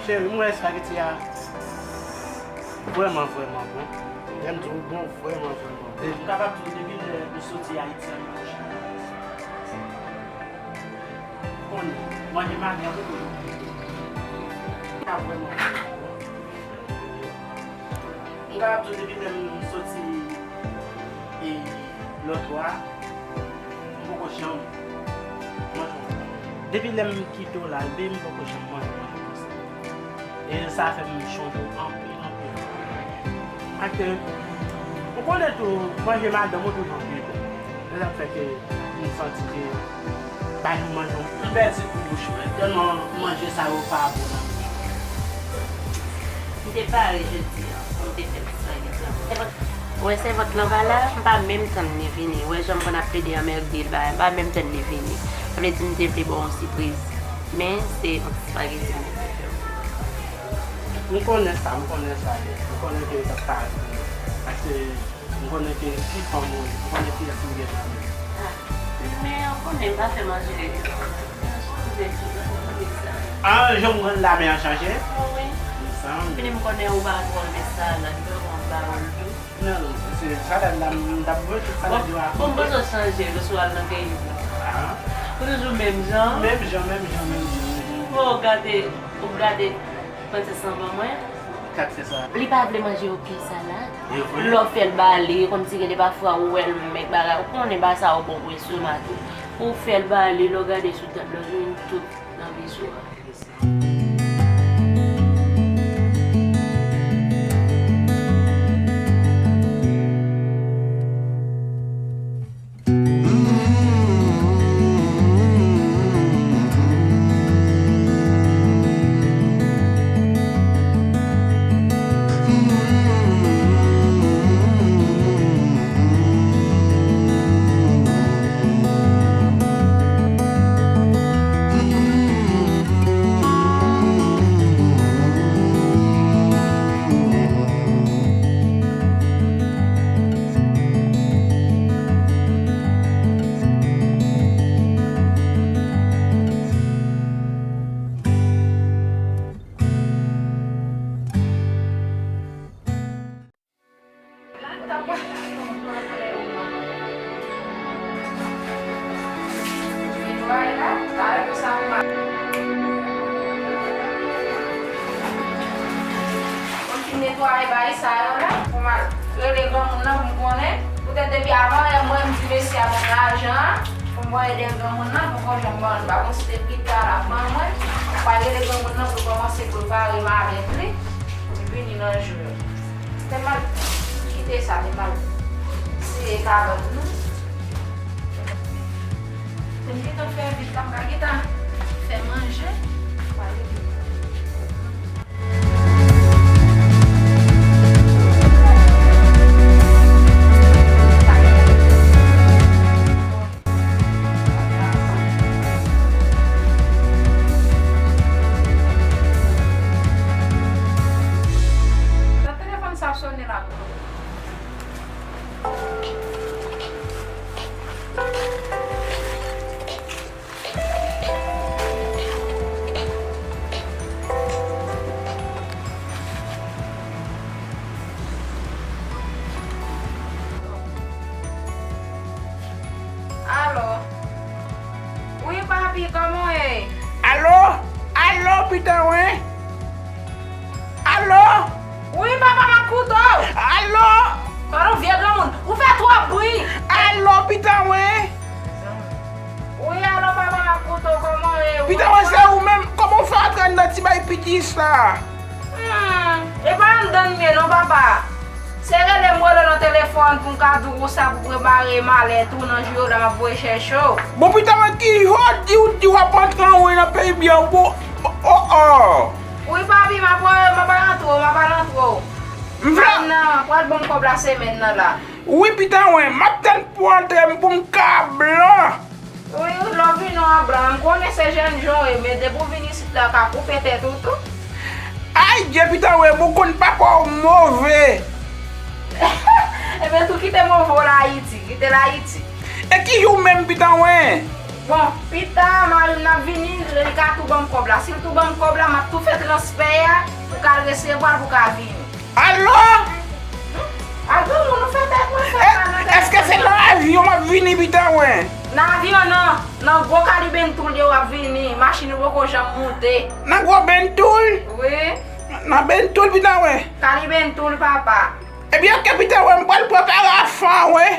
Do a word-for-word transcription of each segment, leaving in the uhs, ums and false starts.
Cheri, m wè espageti a vrèman, vrèman bon. Lè m di w bon, vrèman, vrèman bon. M kapab di w depi lè m soti Ayiti an, m pa janm konnen manje mali an poko janm. Sa vrèman bon. M kapab di w depi lè m soti e lòtbò a, m poko janm manje yon. Depi lè m kite w la, Albi, m poko janm manje manje konsa. E sa fè m chonje w anpil, anpil. Paske, ou konnen tou, manje madanm ou toujou pi bon. Se sa k fè ke m santi ke pa janm manje yon pi bèl ti gou bouch mwen, tèlman manje sa yo pa bon nan bouch mwen. M te pare jodi an pou m te fè ti espageti an. Wè sèvant lan pa la, m pa menm tann li vini. Wè jan m konn ap plede anmède l, m pa menm tann li vini. Sa vle di m te vle ba w yon sipriz. Men se yon ti espageti m te vle fè pou ou. M konnen sa, m konnen sa. M konnen ke yo t ap pale pou mwen. Paske m konnen ke ki fanm ou ye, m konnen kilès m gentan ye. Ah, men ou konnen m pa fè manje. Chanje tou, ou konnen sa. Ah, jan m rann la men an chanje? Wi. Mezanmi. Vini m konnen ou pa twò renmen salad, men mwen ba ou l tou. Non, non, se salad la, m t ap manje tout salad yo a kote. Bon, bon, m panse w chanje, paske w al nan peyi w la. Ah. Ou toujou menm jan? Menm jan, menm jan, menm jan, menm jan. Bon, ou gade, ou gade. Princess lan ban mwen. Kat fè sa. Li pa vle manje okenn salad. E vre? Lè w fè l ba li, kòmsi gen de pafwa ou wè l menm bagay. Ou konnen bagay sa yo bon pou estomak ou. Ou fè l ba li, lè w gade sou tab la, ou jwenn tout nan vizyo a. Mwen fin netwaye bagay sa yo la. Pou m al rele granmoun nan pou m konnen. Poutèt depi avan yè m wè m di mesye a ban m lajan an, pou m voye de granmoun nan, poko janm ban m. M pa konn si se pita l ap ban mwen. M pral rele granmoun nan pou l kòmanse prepare malèt li. Li vini nan jou yo. Te mal kite sa, te mal sere kabann nou. Te m gentan fè vit la, m ka gentan fè manje. Sa telefòn sa ap sonnen la. Alo. Wi, papi, kòman w ye? Alo? Alo, pita wen? Alo? Wi, papa, m ap koute w. Alo? Pardon, vye granmoun, ou fè twòp bri. Alo, pita wen? Wi, alo, papa, m ap koute w, kòman w ye? Pita wen, se ou menm? Kòman w fè antre anndan ti bay piti sa? Hmm, e pa anndan m ye non, papa. Se rele m rele w nan telefòn pou m ka di w konsa pou prepare malèt ou nan jou yo la m ap voye chèche w. Bon, pita mwen, ki jodi w di w ap antre anwen nan peyi byen w, bon, o, o. Wi, papi, m ap, m ap al antre w, m ap al antre w. M vle. Nan, pral ban m kòb la semèn nan la. Wi, pita mwen, m ap tann pou antre m pou m ka blan. Wi, lè w vini w ap blan. M konnen se jènjan w ye, men depi w vin isit la, w ka koupe tèt ou tou. Ay, Dye, pita wen, bon, konn papa w move. Ebyen, tou kite move w la Ayiti, kite l Ayiti. E ki jou menm, pita wen? Bon, pita, mari m nan ap vini, li ka tou ban m kòb la. Si l tou ban m kòb la, m ap tou fè transfè a, pou ka al resevwa l, pou ka vini. Alo? Al granmoun, ou fè tèt mwen fè mal nan tèt mwen. Èske se nan avyon m ap vini, pita mwen? Nan avyon, non. Nan gwo kalibentoul yo w ap vini. Machin ou poko janm moute. Nan gwo bentoul? Wi. Nan bentoul, pita mwen? Kalibentoul, papa. Ebyen, oke, pita mwen, m pral pran parafan, wi.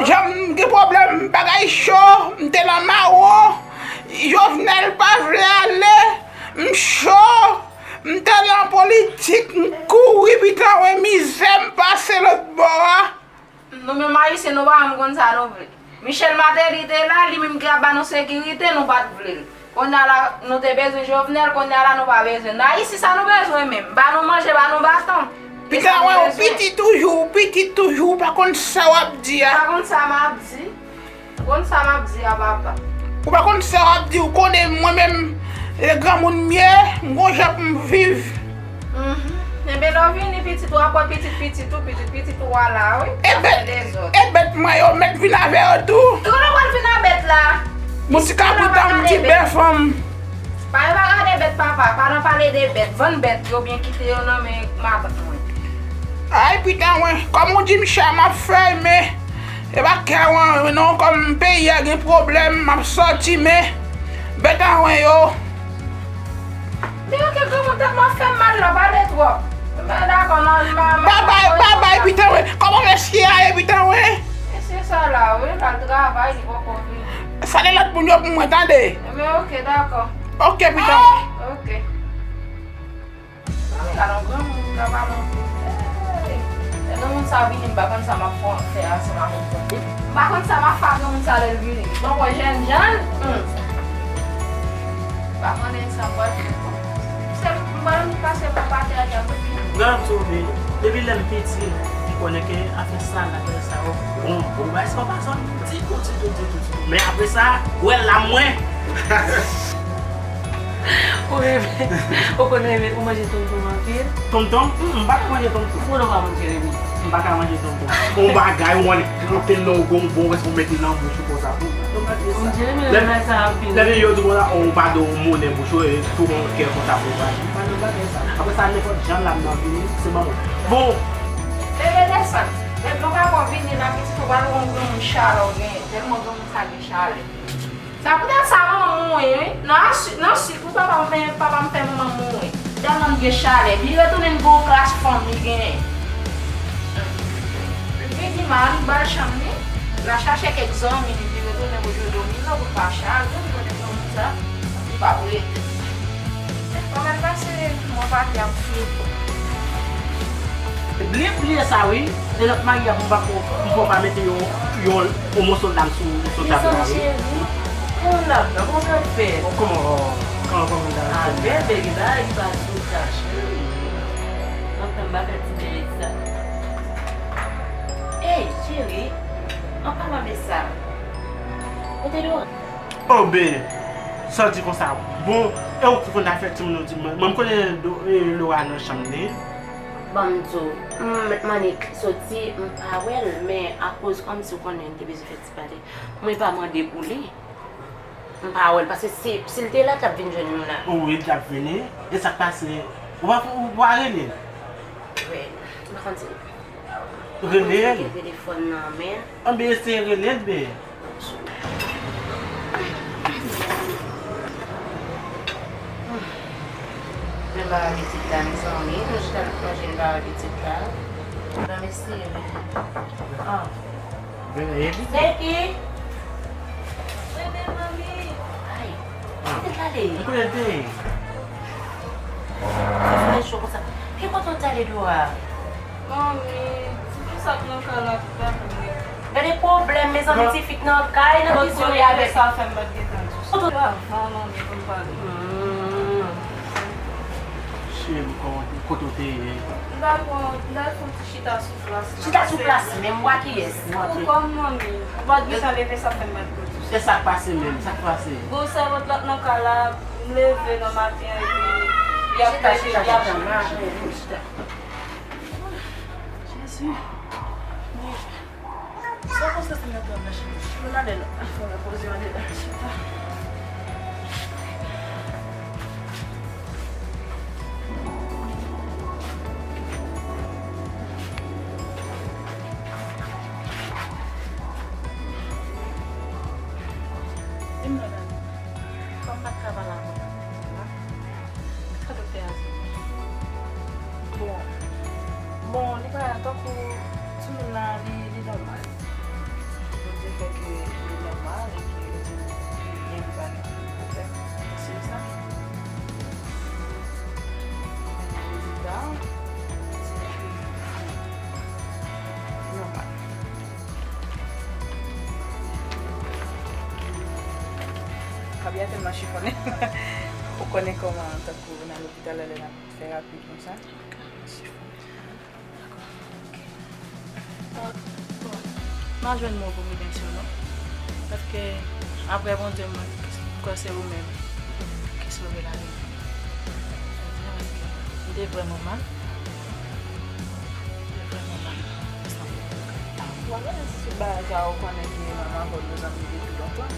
Jan m gen pwoblèm, bagay cho, m te nan mawon, Jovenel pa vle ale, m cho, m te nan politik, m kouri, pita mwen, mizè m pase lòt bò a. Nou menm Ayisyen, nou pa janm konn sa nou vle. Michel Martelly te la, li menm ki ap ba nou sekirite, nou pa t vle l. Kounye a la, nou te bezwen Jovenel, kounye a la, nou pa bezwen l. Ayisyen, sa nou bezwen menm? Ba nou manje, ba nou baton. Pita mwen, ou piti toujou, ou piti toujou, ou pa konn sa w ap di a. Ou pa konn sa m ap di. Ou konn sa m ap di a, papa. Ou pa konn sa w ap di, ou konnen mwen menm, e granmoun m ye, m gon jan pou m viv. Enben, lè w vini, pitit ou ap wè pitit pitit ou, pitit pitit ou a la, wi. E bèt, e bèt mwen yo mèt vin avè yo tou. Kote w pral vin a bèt la? Moun ti kabrit an, m ti bèf an. Pa yo pa gade bèt, papa, pa nan pale de bèt. Vann bèt yo oubyen kite yo nan men matant mwen. Ay, pita mwen, kòm ou di m cha m ap fè, men e pa kè mwen non, kòm peyi a gen pwoblèm, m ap sòti, men bèt an mwen yo. Li gen kèk granmoun tèt mwen fè m mal la, pale twòp. Men dakò, nan, nan, nan, Babay, babay, pita mwen. Kòman mesye a ye, pita mwen? Mesye sa la, wi, l al travay, li poko vini. Salye lòt moun yo pou mwen, tande. Men oke, dakò. Oke, pita mwen. Oke. Mami, gade yon granmoun k ap pale anpil. Hey! Lè granmoun sa vini, m pa konn sa m ap fè ansanm avèk li. M pa konn sa m ap fè ak granmoun sa lè l vini. Bon, mwen jènjan. Hmm. M pa konnen sa m pral fè. Se m pral pase pou pate a, y ap vini. Nan tou, men, depi lè m piti, m konnen ke afè sa, afè sa yo, bon, bon, bagay sa pa sòt ditou, ditou, ditou, ditou. Men apre sa, wè la mwen. Ou renmen, ou konn renmen, ou manje tonton anpil? Tonton? Mm, m pa ka manje tonton. Ou pa manje Jeremi? M pa ka manje tonton. On bagay, ou annik kanpe nan ou gon bon, ou mete nan bouch ou konsa. Jeremi renmen sa anpil. Lè yo di konsa, on pa do monnen bouch ou, e tou on kè konsa pou ou manje. M pa nan bagay sa. Apre sa, nenpòt jan la m nan vini, se manman. Bon. Bebe desann. Bebe, nou pa konn vini la, pitit ou pa nou yon granmoun chalè ou genyen. Tèlman granmoun sa gen chalè. Sa poutèt sa manman mwen, wi. Nan si-, nan sik, wi, papa m fè, papa m fè manman m mouri. Tèlman l gen chalè. Li retounen l gon klas fanm li genyen. Li vin di mari l ba l chanm li. L al chache kèk zanmi li, li retounen pou Jojo Milo pou l pa chal, wi, li konnen granmoun sa, li p ap rete. Kòman l pase mwen pati ap fini. Bliye, bliye sa wi. Se lòt maryaj m pa ko, m ko pa mete yon, yon, yon moso lam sou, sou tab la wi. Mezanmi cheri, kòman l ap nan, kòman l ap fè? Kòman, kòman, kòman l ap fè? Albè, baby, bagay ki pa sou sa, cheri. Anfen, m pa fè ti bèlè sa. Ey, cheri, an palan de sa, kote Dora? Oh, be, sa w di konsa? Bon, e ou ki konn afè timoun ou di mwen. Mwen, m konnen do, e, Laura nan chanm li. Ban m di w, m, Manik soti, m pa wè l, men akoz kòmsi w konnen m te bezwen fè ti pale, mwen pa mande pou li. M pa wè l, paske si, si l te la, l t ap vin jwenn nou la. Wi, l t ap vini. E sa k pase? Ou pa, ou pa rele l? Wè, m pa konn si l. Rele l. Gen telefòn nan men. Anben eseye rele l, be. Men ba pitit la, mezanmi, nou chita nan plonje, n ba pitit la. Nan mesye. Ah. Vini, vini. Seki. Vini, manmi. Ay, kote l t ale? Kote l te ye? Sa fè cho konsa. Ki kote w t ale, Dora? Manmi, ti fi sa k nan kay la ki pa vle. Gade pwoblèm, mezanmi, ti fi k nan kay, nan kizin li avèk. Sa fè m pa t gentan di w. Avan, manmi, pou m pale. Hmm. Cheri, kòman, kote w te ye? M t al pran, m t al fè yon ti chita sou plas la. Chita sou plas menm, w a kiyès? Ou kòm manmi, ou pa t gentan leve, sa fè m pa t konn di w. E sa k pase menm? Sa k pase? Bon, sèvant la t nan kay la, m leve nan maten an, epi y ap plede, y ap. Jezi. Sa konsa se nan twa nan chanm. Nou ale la. Fò repoze andedan. Chita. Di m non, dam. Kòm m pa t ka pale avè w la. Sa doktè a di? Bon, bon, li pa tankou timoun nan, li, li nòmal. Bondye fè ke li nòmal e ke li byen, li pa gen pwoblèm. Se sa. Rezilta, li nòmal. Kabya tèlman chifonnen. Ou konnen kòman, tankou nan lopital la, lè n ap fè rapid konsa. Chifonnen. Dakò. Ok. Bon, m a jwenn mo pou remedsye w, non. Paske, apre Bondye, mwen kwè se ou menm ki sove lavi m. M te vrèman mal. M te vrèman mal. Bon, men sou bagay sa, ou konnen ke manman avè w nou zanmi depi lontan.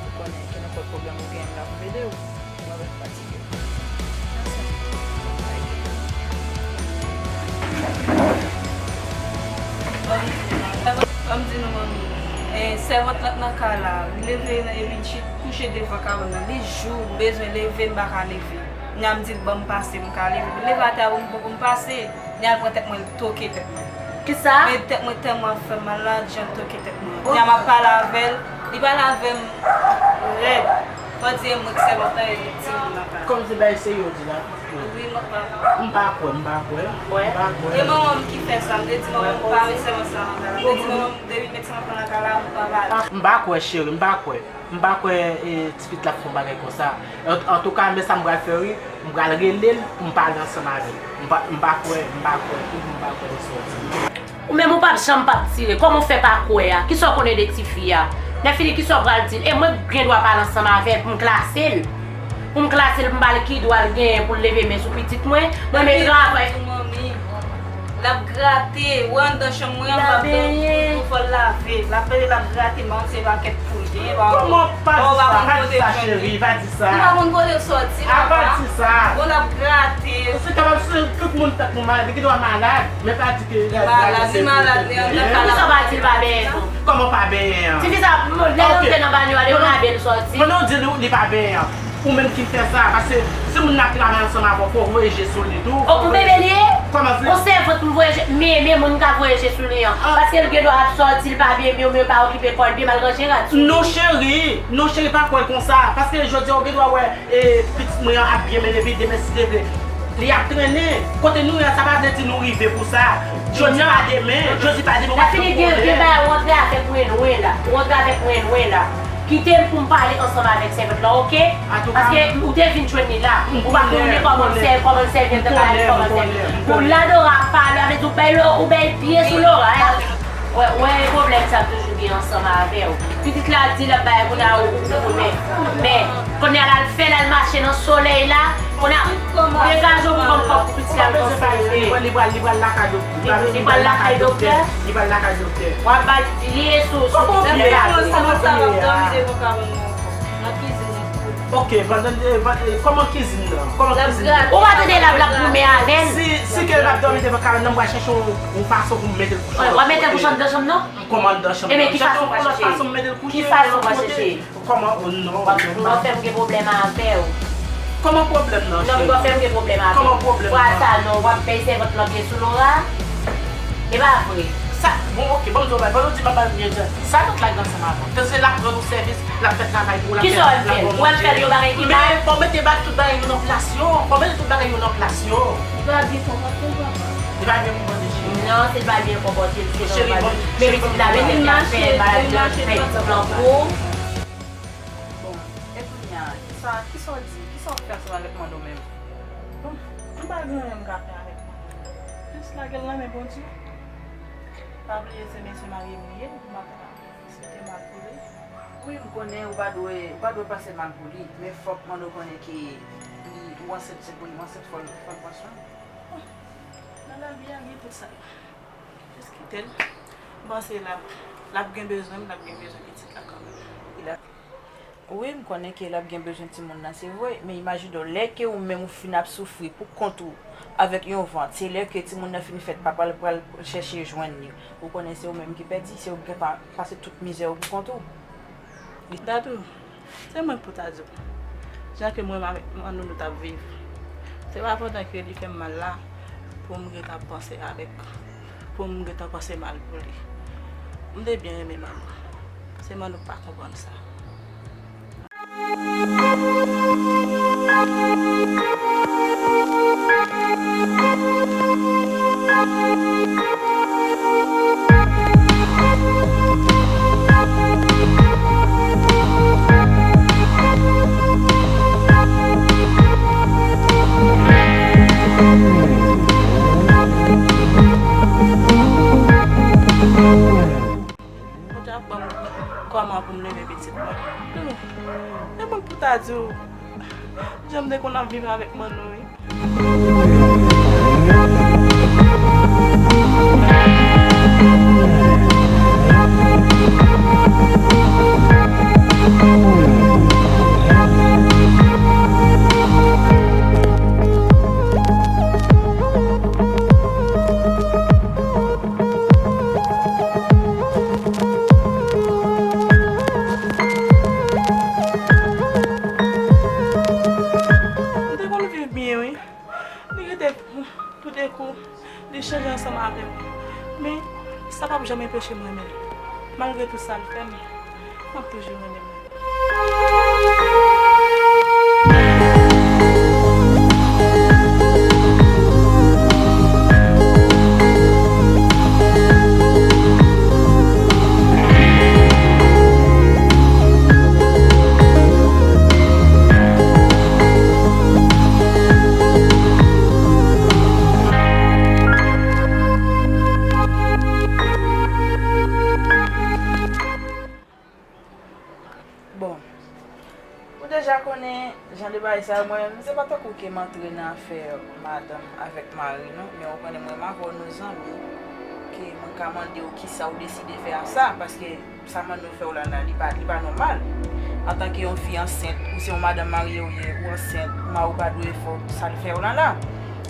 Ou konnen ke nenpòt pwoblèm ou gen, m la pou m ede w. Ou pa bezwen fatige. Ban m di nou, manmi, eh, sèvant lan nan kay la, li leve nan, epi li chit kouche devan kabann nan. Li jou, bezwen leve, m pa ka leve. Kounya m di l ban m pase, m ka leve. Li leve atè a pou m, pou m pase. Li al pran tèt mwen, li toke tèt mwen. Kisa? Men tèt mwen tèlman fè m mal la, jan l toke tèt mwen. Kounya m ap pale avè l, li pale avè m rèd. Fò di e mwen ki sèvant lan e li timoun nan kay. Kòmsi bagay serye w di la. Wi, m ap pale. M pa kwè, m pa kwè. M pa kwè. E manman m ki fè sa, m te di manman m pa met sèvant sa nan kay la. M te di manman m depi met sèvant lan nan kay la, m pa pale. M pa kwè, cheri, m pa kwè. M pa kwè, e, ti pitit la ap fè yon bagay konsa. An, antouka, men sa m pral fè, wi. M pral rele l pou m pale ansanm avè l. M pa, m pa kwè, m pa kwè, m pa kwè li sòti. Ou menm ou p ap janm p ap tire. Kòman w fè pa kwè a? Kisa w konnen de tifi a? Lè fini, kisa w pral di l? E mwen k gen dwa pale ansanm avè l pou m klase l? Pou m klase l, pou m ba l ki dwa l genyen pou l leve men sou pitit mwen? Mwen menm travay. L ap grate, ou wè anndan chanm mwen an, m p ap dòmi, fò l lave. L ap pede, l ap grate, m pa konn se pakèt pou l genyen, m pa konn kote l jwenn li. Kòman pa di sa, pa di sa, cheri, pa di sa. M pa konn kote l sòti, papa. A pa di sa. Bon, l ap grate. Se kapab se tout moun tankou malad, li gen dwa malad, men pa di ke li malad, li anndan kay la. Poukisa w pa di l pa benyen tou? Kòman pa benyen an? Tifi sa, lè l antre nan banyo a, depi maten l sòti. Pandan w di li, li pa benyen an. Ou menm ki fè sa, paske si moun nan ap travay ansanm avè w, fò w voye je sou li tou. O, pou bebe li ye? Kòman vle? Yon sèvant pou voye je, men, men moun ka voye je sou li an. Paske l gen dwa ap sòti, l pa byen, byen, oubyen l pa okipe kò l byen, mal ranje rad sou li. Non, cheri, non, cheri, pa kwè l konsa. Paske jodi a, ou gen dwa wè, e, pitit mwen an ap byen mennen, epi demen, si Dye vle, li ap trennen. Kote nou ye a, sa pa vle di nou rive pou sa. Jodi pa demen, jodi pa demen, w ap gen pwoblèm. Lè fini, gen, gen bagay, ou antre avèk mwen lwen la. Ou antre avèk mwen lwen la. Kite m pou m pale ansanm avèk sèvant lan, oke? Paske ou te vin jwenn li la. Ou pa konnen kòman l sè-, kòman l sèvi an, kòman l sèvi. Pou Ladora ap pale, sa vle di ou bay lo-, ou bay pye sou loray. Wè, wè, pwoblèm sa ap toujou gen ansanm avè w. Pitit la di l ap bay, kounye a ou, ou, ou, men, men, kounye a l al fè l al mache nan solèy la, kounye a degaje w pou ban m kòb pou pitit la l konsa. Li pral, li pral lakay doktè. Li pral lakay doktè? Li pral lakay doktè. W ap bay pye sou, sou tèt la. Kòman pye a? Kòman pye a? Nan kizin nan. Ok, pandan, eh, pandan, eh, kòman kizin nan? Kòman kizin nan? Ou pa tande l ap, l ap goumen avè l? Si, si ke l ap dòmi devan kabann nan, m pral chèche yon, yon fason pou m mete l kouche anndan. W ap mete l kouche anndan chanm nan? M kòman anndan chanm nan? Ebyen, ki fason w pral chèche? Ki fason w pral chèche? Kòman, oh non, w ap, w ap fè m gen pwoblèm avè w. Kòman pwoblèm nan, cheri? Non, m ap fè m gen pwoblèm avè w. Kòman pwoblèm nan? Fwa sa non, w ap bay sèvant lan pye sou Lora? E pa vre. Sa, bon, ok, bon, m di w bagay, pandan w di m ap bay l pye, sa tout la gen ansanm avè w. Paske l ap rann ou sèvis, l ap fè travay pou ou, l ap fè, l ap ba w manje. Kisa w ap fè l? Ou ap fè l yon bagay ki mal? Men fò w mete ba-, tout bagay yo nan plas yo. Fò w mete tout bagay yo nan plas yo. Li pa byen konpòte l, papa. Li pa byen konpòte, cheri. Non, se l pa byen konpòte l, se nòmal. Men pitit la petèt ki ap fè maladi an fè egzanp lan pou ou. Bon, e kounye a, kisa, kisa w di? Kisa w ap fè ansanm avèk manda w menm? Bon, m pa gen anyen m ka fè avèk manda w. Jis lage l nan men Bondye. Pa bliye se mesye marye m li ye, m ap swete mal pou li. Wi, m konnen ou pa dwe, ou pa dwe panse mal pou li, men fòk manda w konnen ke li, ou ansent, se pou li w ansent, fò l, fò l pran swen. Nan lavi a, gen tout sa. Jis kite l. M panse l ap, L ap gen bezwen m, l ap gen bezwen pitit la kanmenm. Wi, m konnen ke l ap gen bezwen timoun nan, se vre, men imajine w, lè ke ou menm ou fin ap soufri pou kont ou avèk yon vant, se lè ke timoun nan fin fèt, papa l pral chèche jwenn li. Ou konnen se ou menm ki pèdi, se ou ki gen pa, pase tout mizè ou pou kont ou. Dadou, se mwen k pou ta di w. Jan ke mwen avèk Manno nou t ap viv. Se pa pandan ke li fè m mal la, pou m ret ap panse avèk, pou m ret ap panse mal pou li. M te byen renmen Manno. Se Manno k pa konprann sa. Bondye ap ban m kòman pou m leve pitit mwen. Hmm. E mwen pou ta di w, jan m te konn ap viv avèk Manno, wi. M te konn viv byen, wi. Li rete toudenkou, li chanje ansanm avè m. Men, sa p ap janm enpeche m renmen l. Malgre tout sa l fè m, m ap toujou renmen l. Bon, ou deja konnen jan de bagay sa yo, mwen menm, se pa tankou ke m antre nan afè madanm avèk mari, non, men ou konnen mwen menm avè w nou zanmi, ke mwen ka mande w kisa w deside fè a sa, paske sa Manno fè w la, la, li pa, li pa nòmal. Antanke yon fi ansent, ou se yon madanm marye ou ye, ou ansent, mari w pa dwe fè w sa l fè w la, la.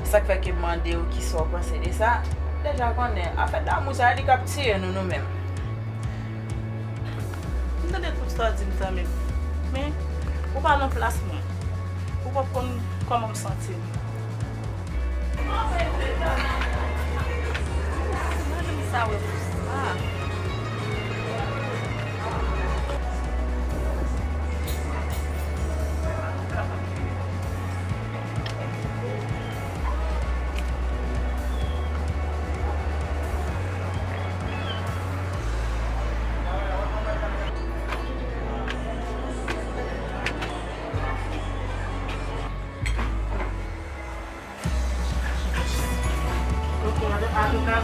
Sa k fè ke m mande w kisa w panse de sa. Deja konnen, afè damou sa, li k ap tiye nou, nou menm. M tande tout sa w di m zanmi m. Men, ou pa nan plas mwen. Ou p ap konn kòman m santi m. Mwen menm sa wè pou sa. Ok, atouka.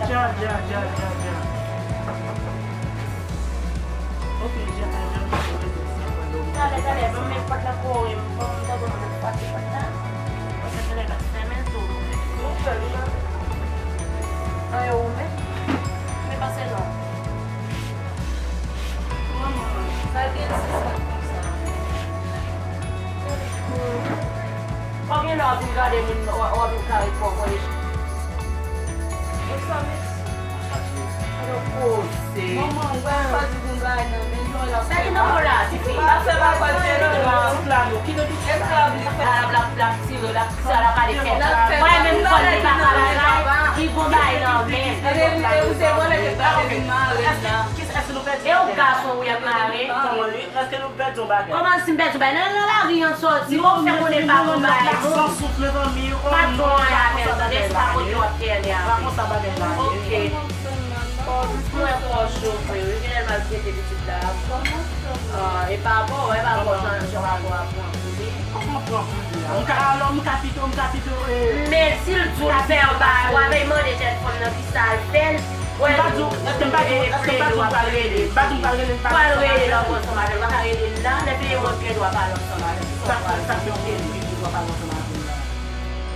Dja, dja, dja, dja, dja. Ok, dja, dja, dja. Talè, talè, ban m met pòt la kore m, ban m ta ban m pati pòt la. Paske talè l ap fèmen tou. Ou fè l, ou pa fè l. An, e ou menm? Men pase non. Manman, sa gen sispann konsa. Ou gen lè w ap vin gade moun, w ap, w ap vin kare kò w. Ou sa mèsi. Yo poze. Manman, ou pa di pou m bagay nan men non la. Sa ki nan men w la, tifi? L ap fè bagay nan men non. Tout la nou. Ki nan tout la. L ap, l ap, l ap tire, l ap tire, l ap gade tèt. Mwen menm kòm li pa ka bagay, li gon bagay nan men. Eske, eske nou pèdi yon bagay? Kòman li? Èske nou pèdi yon bagay? Kòman si m pèdi yon bagay? Nan, nan lari an sòti, ou fè konnen pa gon bagay, non. San souf, mezanmi, oh non, pa konsa bagay la ye. Pa konsa bagay la ye. Ok. Kò, mwen kò chofe, wi. Genlè l maltrete pitit la. Ah, e pa bon, e pa bon, jan, jan pa bon ap pran pou li. Kòman pran pou li a? M ka, alò, m ka pito, m ka pito, eh. Men si l di w l fè yon bagay, w ap mande jèn fanm nan kisa l fè l. M pa di w, èske m pa di w, èske m pa di w pral rele? M pa di w pral rele, m pa di w pral rele. Pral rele l ansanm avè l, w pa ka rele l la, lè peye mwen pye dwa pale ansanm avè l. Sa, sa fè w rele, peye dwa pale ansanm avè l la.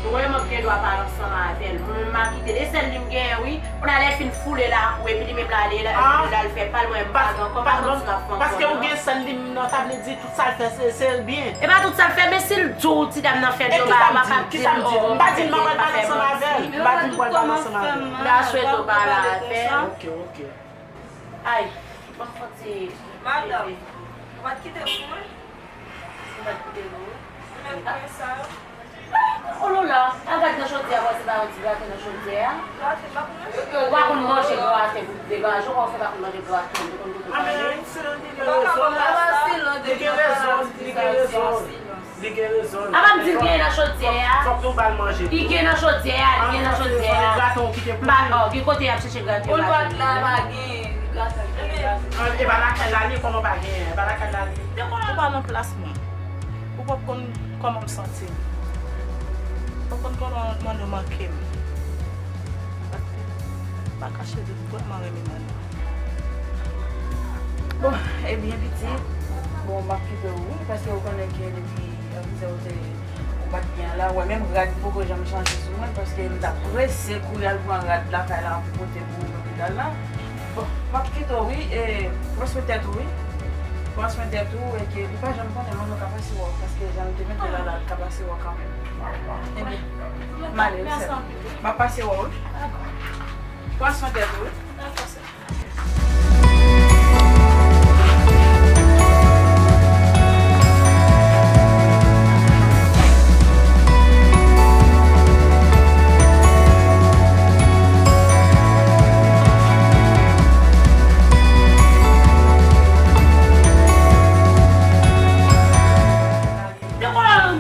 Mwen menm m gen dwa pale ansanm avè l. Mwen menm m a kite l. E sèl li m genyen, wi. Kounye a lè l fin foule lakou, epi li menm l ale, l al fè pa l, mwen m pa gen ankò, m pa konn sa k ap fè ankò, non. Paske ou gen sèl li m nan, sa vle di tout sa l fè, se, se l byen. E pa tout sa l fè, men si l di w ti dam nan fè l yon bagay, w pa ka di l, oh, m pa di l m ap al pale ansanm avè l. M pa di m pral pale ansanm avè l. M ta swete w pale avè l. Ok, ok. Ay, ban m fon ti. Madanm, ou pa t kite l pou mwen? Ou pa t kite l pou mwen? Ou menm kwen sa yo? Oh là là, al gad nan chodyè a, wè se pa yon ti graten nan chodyè a. Ou pa konn manje graten pou degaje w, ou pa konn manje graten, ou konn goute pale. Li gen rezon, li gen rezon. Li gen rezon. Apa m di l gen nan chodyè a? Fòk nou ba l manje tou. Li gen nan chodyè a, li gen nan chodyè a. Graten w kite pou li. Oh, gen kote y ap chèche graten yo. Ou pa t la, pa gen graten. E pa lakay la li ye, kòman pa gen? E pa lakay la li ye. Ou pa nan plas mwen. Ou p ap konn kòman m santi m. Ou p ap konn kòman Mano manke m. M pa kache de m vrèman renmen Mano. Bon, ebyen, pitit, bon, m ap kite w, wi, paske ou konnen ke depi anvizaw te ou pa t byen la, ou wè, menm rad poko janm chanje sou mwen, paske m t ap prese kouri al pran rad lakay la pou pote pou ou lopital la. Bon, m ap kite w, wi, e, pran swen tèt ou, wi. Pran swen tèt ou, e ke ou pa janm konnen, Mano ka pase wè w, paske jan l te mete la, la, l ka pase wè w kanmenm. Ebyen, m ale, wi, sè. M ap pase wè w, wi. Pran swen tèt ou, wi.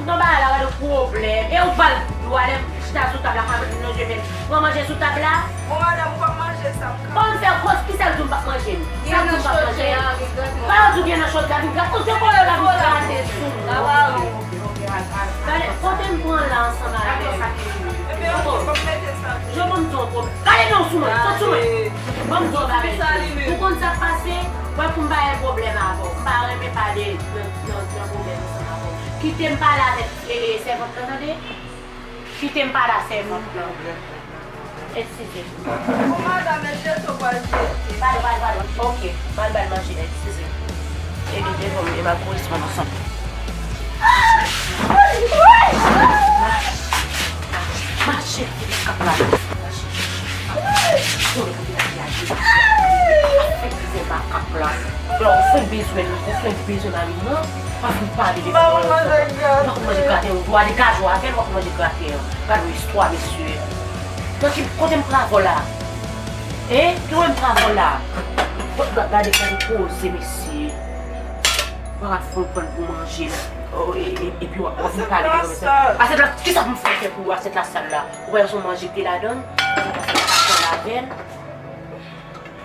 Nan bagay la, gade pwoblèm. E ou pa l dwa lè m chita sou tab la, pa manje men. Pran manje sou tab la. Bon, madanm, ou p ap manje sa m ka. Bon, m fè gwo, kisa l di w m p ap manje l? Sa l di w m p ap manje l? Pa yo di w gen nan chodyè a, vin grate. Ou te kole la, vin grate sou m. Gade, kote m pran la ansanm avè l. Ebyen, ok, ban m mete sa. Je ban m di w yon pwoblèm. Gade non sou mwen, sot sou mwen. Ban m di w yon bagay. Ou konn sa k pase? Mwen pou m pa gen pwoblèm avè w. M pa renmen pale nan, nan, nan pwoblèm ansanm avè w. Kite m pale avèk, e, e, sèvant lan, tande? Kite m pale a sèvant lan. Eskize. Bon, madanm, e jete w pral jete. Padon, padon, padon. Ok, m al ba l manje, eskize. E li devan m, e m al kouri sou mwen ansanm. Mache, mache, mache, mache. Eskize, makak la. Lè w fè bezwen, ou fè bezwen mari m nan, pa vin pale de... M pa konn manje graten. M pa konn manje graten, ou dwa degaje w avè l, w ap manje graten an. Gade yon istwa, mesye. Nan ki kote m pran avè w la? Hein? Ki kote m pran avè w la? Gade, gade koze, mesye. W ap fè yon prann pou manje. Oh, e, e, epi w ap, w ap vin pale de... Asyèt la, kisa pou m fè pou asyèt la sal la? Ou wè se yon manje ki te ladan l? Ou pa fè pa sal avè l?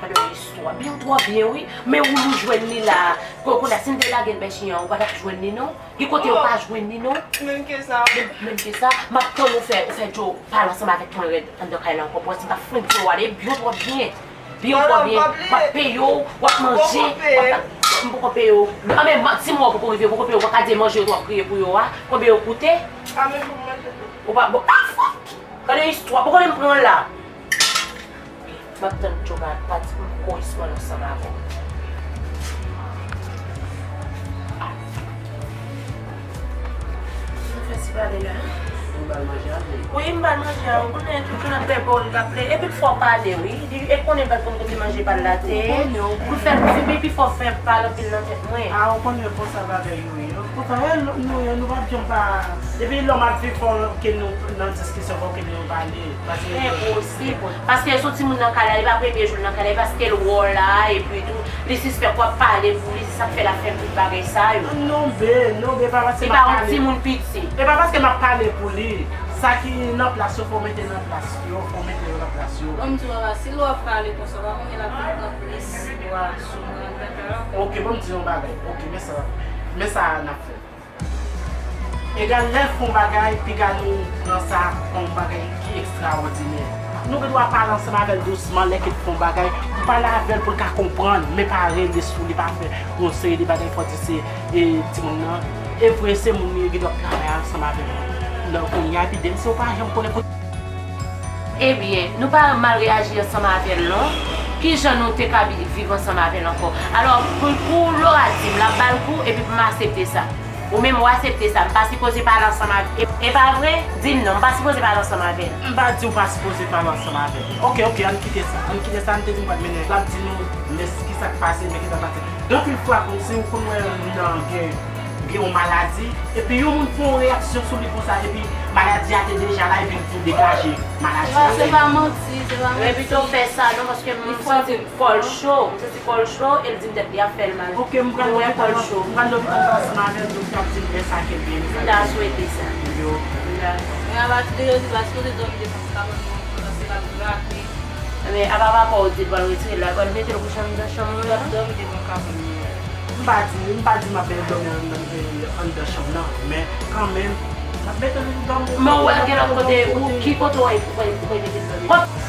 Gade yon istwa. Byen, ou twò byen, wi. Men ou nou jwenn li la. Ko-, kounye a, si n te lage l bèchiyan, ou pa t ap jwenn li, non. Gen kote ou pa jwenn li, non. Menm ke sa. Menm, menm ke sa. M ap tann ou fè, ou fè Joe pale ansanm avèk mwen rèd anndan kay la ankò. Pou wè si m t ap frenk Joe ale. Byen, ou twò byen. Byen, ou twò byen. W ap peye w, w ap manje. W ap, m poko peye w. Anben, di m wè w poko rive, w poko peye w, w pa ka di manje yo tou w ap kriye pou yo a. Konbyen yo koute? Ou pa, bon, ah, fuck! Gade istwa, poko lè m pran la. M ap tann Joe ka pati pou m kouri sou mwen ansanm avè w. Nou fè ti pale la. Ou ba l manje a, wi. Wi, m ba l manje a. Ou konnen toujou nan pè pa w li raple. Epi l fò pale, wi. Li, e konnen l pa t konn kote manje pa l la te ye. Ou konnen, ou konnen. Pou l fè l, epi fò fè pale anpil nan tèt mwen. A, ou konnen konsa bagay yo ye. Konsa, e, nou, nou, nou p ap janm pa. Depi lòm ap viv, fò ke nou nan diskisyon, fò ke nou pale. Paske... Enposib. Paske se yon timoun nan kay la, li pa premye jou l nan kay la, li pa site l wè w la, epi tou, li sispèk w ap pale pou li, se sa k fè l ap fè tout bagay sa yo. Non, be, non, be, pa paske m ap pale. Li pa yon timoun piti. E pa paske m ap pale pou li. Sa ki nan plas yo, fò w mete nan plas yo, fò w mete yo nan plas yo. Ban m di w, papa, si l wè w ap pale konsa, w pa konnen l ap vin pran plis dwa sou mwen anndan kay la. Ok, ban m di yon bagay. Ok, men sa, men sa n ap fè. Egal, lè l fè yon bagay, piga nou pran sa kòm yon bagay ki ekstraòdinè. Nou gen dwa pale ansanm avè l dousman lè ke l fè yon bagay. Ou pale avè l pou l ka konprann, men pa rele sou li, pa fè yon seri de bagay, fò di se, e, timoun nan. E vre, se moun li ye, gen dwa travay ansanm avè l. Nan kounye a, epi demen si w pa janm konnen kote. Ebyen, nou pa mal reyaji ansanm avè l non. Kijan nou te ka bi- viv ansanm avè l ankò? Alò, pou, pou Laura di m, l ap ba l kou, epi pou m aksepte sa. Ou menm, ou aksepte sa. M pa sipoze pale ansanm avè l. E, e pa vre? Di m non, m pa sipoze pale ansanm avè l. M pa di w pa sipoze pale ansanm avè l. Oke, oke, ann kite sa. Ann kite sa, m te di m pral mennen. L ap di nou, men kisa k pase, men kisa k pase. Anpil fwa, kòmsi ou konn wè moun nan gen gen yon maladi, epi yon moun fè yon reyaksyon sou li konsa, epi maladi a te deja la, epi l tou degaje maladi a. Se pa manti, se pa manti. Epi tou fè sa non, paske m santi kò l cho, m santi kò l cho, e l di m tèt li ap fè l mal. Ok, m pral lopital, m pral lopital ansanm avè l, doktè ap di m lè sa ke l gen. M ta swete sa. Yo. M ta. Men apati de jodi, pa sipoze dòmi devan kabann mwen, paske l ap grate. Men apa papa w di l pral retire l la, pral mete l kouche anndan chanm ou la? L ap dòmi devan kabann mwen. M pa di, m pa di m ap mete l dòmi anndan, eh, anndan chanm nan, men kanmenm, m ap mete l dòmi. Men w wè gen lòt kote, ou, ki kote w wè, w wè, w wè mete l dòmi? Kot-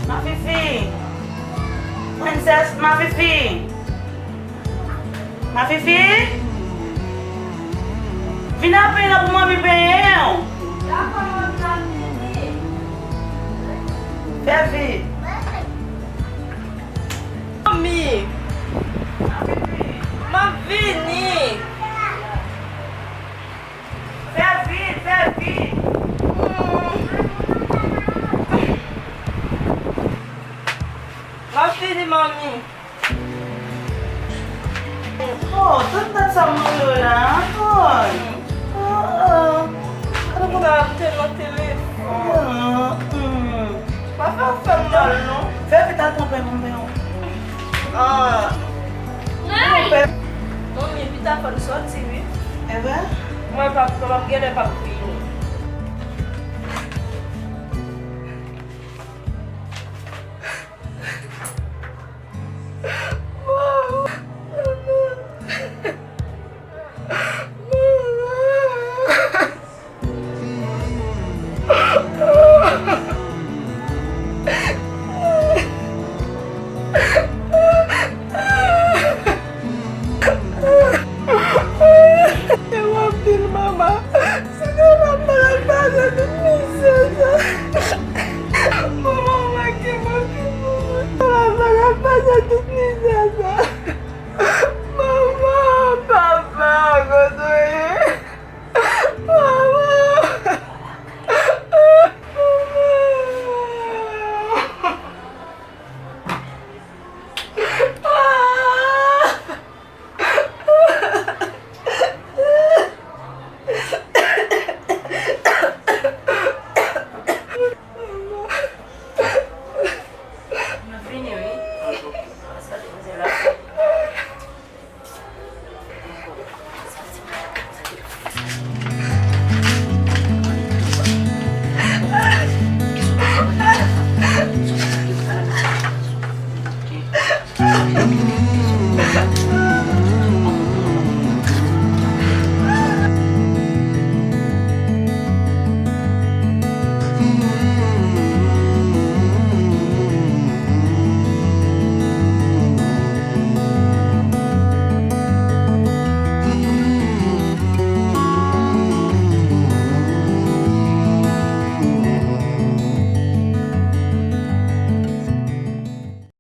Mafifi! Princess, Mafifi! Mafifi! Vin ap penyen pou manmi penyen w! Dakò, manmi, m ap vini. Fè vit! Manmi! Mafifi! M ap vini! Fè vit, fè vit. M ap vini, manmi. Oh, tande dat sa m mande w la, Antoine. Oh, oh. Gade pou gade m te nan telefòn. Oh, hmm. Pa fè w fè m mal, non. Fè vit al pran pen pou m pen w. Ah. Manmi, pita fò n sòti, wi. E vre? Mwen p ap, mwen p ap genlè p ap vini. E w ap di l, manman, si te pa malad, pa jan de